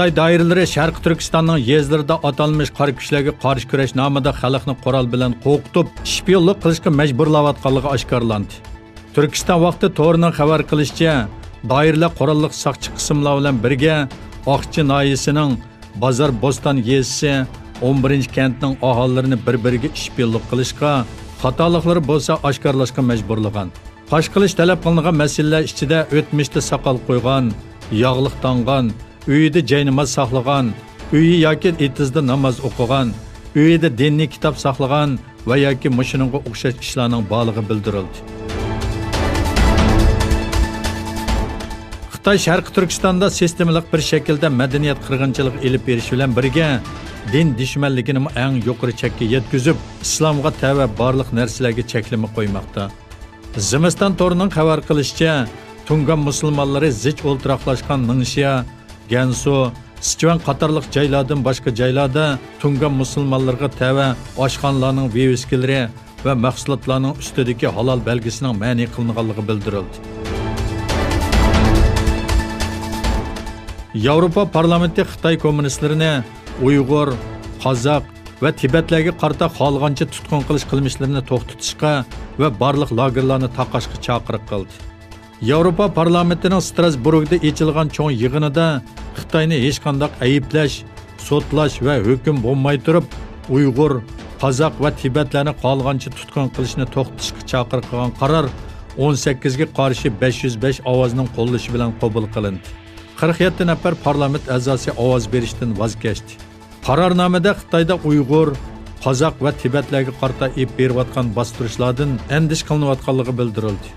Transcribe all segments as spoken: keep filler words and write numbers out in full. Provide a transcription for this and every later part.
خىتاي دائىرىلىرى شەرقىي تۈركىستاننىڭ يېزىلىرىدا ئاتالمىش قارا كۈچلەرگە قارشى كۈرەش نامىدا خەلقنى قورال بىلەن قورقۇتۇپ، شپىيونلۇق قىلىشقا مەجبۇرلاۋاتقانلىقى ئاشكارىلاندى. تۈركىستان ۋاقتى تورىنىڭ خەۋەر قىلىشىچە، دائىرىلەر قوراللىق ساقچى قىسىملار بىلەن بىرگە ئاقچى ناھىيەسىنىڭ بازار بوستان يېزىسى ئون بىرىنچى كەنتنىڭ ئاھالىلىرىنى بىر-بىرىگە ئىشپىيونلۇق قىلىشقا، خاتالىقلىرى بولسا ئاشكارىلاشقا مەجبۇرلىغان. پاش قىلىش تەلەپ قىلىنغان مەسىلىلەر ئىچىدە ئۆتمۈشتە ساقال قويغان، ياغلىق تاڭغان، ئۆيىدە جايناماز ساقلىغان، ئۆيى ياكى ئېتىزدا ناماز ئوقۇغان، ئۆيىدە دىنىي كىتاب ساقلىغان ۋە ياكى مۇشۇنىڭغا ئوخشاش ئىشلارنىڭ بارلىقى بىلدۈرۈلدى. خىتاي شەرقىي تۈركىستاندا سىستېمىلىق بىر شەكىلدە مەدەنىيەت قىرغىنچىلىقى ئېلىپ بېرىش بىلەن بىرگە، دىن دۈشمەنلىكىنىمۇ ئەڭ يۇقىرى چەككە يەتكۈزۈپ، ئىسلامغا تەۋە بارلىق نەرسىلەرگە چەكلىمە قويماقتا. زىمىستان تورىنىڭ خەۋەر قىلىشىچە، تۇڭگان مۇسۇلمانلىرى زىچ ئولتۇراقلاشقان نىڭشيا، گەنسۇ، سىچۈەن قاتارلىق جايلاردىن باشقا جايلاردا تۇڭگان مۇسۇلمانلىرىغا تەۋە ئاشخانىلارنىڭ ۋىۋىسكىلىرى ۋە مەھسۇلاتلارنىڭ ئۈستىدىكى ھالال بەلگىسىنىڭ مەنئى قىلىنغانلىقى بىلدۈرۈلدى. ياۋروپا پارلامېنتى خىتاي كوممۇنىستلىرىنى ئۇيغۇر، قازاق ۋە تىبەتلەرگە قارىتا خالىغانچە تۇتقۇن قىلىش قىلمىشلىرىنى توختىتىشقا ۋە بارلىق لاگېرلارنى تاقاشقا چاقىرىق قىلدى. ياۋروپا پارلامېنتىنىڭ ستراسبۇرگدا ئېچىلغان چوڭ يىغىنىدا خىتاينى ھېچقانداق ئەيىبلەش، سوتلاش ۋە ھۆكۈم بولماي تۇرۇپ، ئۇيغۇر، قازاق ۋە تىبەتلەرنى خالىغانچە تۇتقۇن قىلىشنى توختىتىشقا چاقىرىق قىلغان قارار ئون سەككىزگە قارشى بەش يۈز بەش ئاۋازنىڭ قوللىشى بىلەن قوبۇل قىلىندى. قىرىق يەتتە نەپەر پارلامېنت ئەزاسى ئاۋاز بېرىشتىن ۋاز كەچتى. قارارنامىدە خىتايدا ئۇيغۇر، قازاق ۋە تىبەتلەرگە قارىتا ئېلىپ بېرىۋاتقان باستۇرۇشلاردىن ئەندىشە قىلىنىۋاتقانلىقى بىلدۈرۈلدى.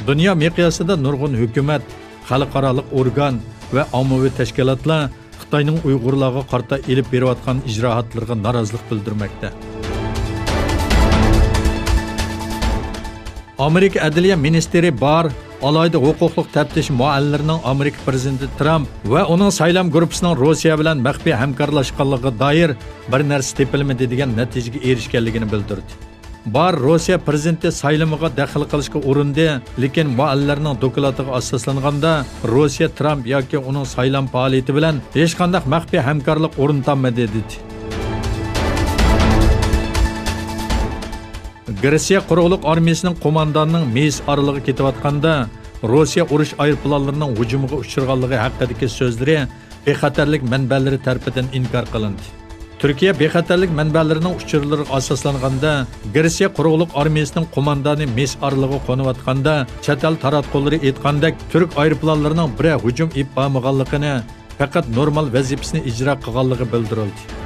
دۇنيا مىقياسىدا نۇرغۇن ھۆكۈمەت، خەلقئارالىق ئورگان ۋە ئاممىۋى تەشكىلاتلار خىتاينىڭ ئۇيغۇرلارغا قارىتا ئېلىپ بېرىۋاتقان ئىجراھاتلىرىغا نارازىلىق بىلدۈرمەكتە. ئامېرىكا ئەدلىيە مىنىستىرى بار ئالاھىدە ھوقۇقلۇق تەپتىش مۇئەللىرىنىڭ ئامېرىكا پىرېزىدېنتى ترامپ ۋە ئۇنىڭ سايلام گۇرۇپپىسىنىڭ روسىيە بىلەن مەخپىي ھەمكارلاشقانلىقىغا دائىر بىر نەرسە تېپىلمىدى دېگەن نەتىجىگە ئېرىشكەنلىكىنى بىلدۈردى. بار روسىيە پىرېزىدېنتى سايلىمىغا دەخلى قىلىشقا ئۇرۇندى، لېكىن مۇئەللىرنىڭ دوكلاتىغا ئاساسلانغاندا، روسىيە ترامپ ياكى ئۇنىڭ سايلام پائالىيىتى بىلەن ھېچقانداق مەخپىي ھەمكارلىق ئورنىتالمىدى، دېدى. گرېتسىيە قۇرۇقلۇق ئارمىيىسىنىڭ قوماندانىنىڭ مېيىس ئارىلىغا كېتىۋاتقاندا، روسىيە ئۇرۇش ئايروپىلانلىرىنىڭ ھۇجۇمىغا ئۇچرىغانلىقى ھەققىدىكى سۆزلىرى بىخەتەرلىك مەنبەلىرى تەرىپىدىن ئىنكار قىلىندى. تۈركىيە بىخەتەرلىك مەنبەلىرىنىڭ ئۇچۇرلىرىغا ئاساسلانغاندا، گرېتسىيە قۇرۇقلۇق ئارمىيىسىنىڭ قوماندانى مېيىس ئارىلىغا قونۇۋاتقاندا، چەت ئەل تاراتقۇلىرى ئېيتقاندەك، تۈرك ئايروپىلانلىرىنىڭ بىرەر ھۇجۇم ئېلىپ بارمىغانلىقىنى، پەقەت نورمال ۋەزىپىسىنى ئىجرا قىلغانلىقى بىلدۈرۈلدى.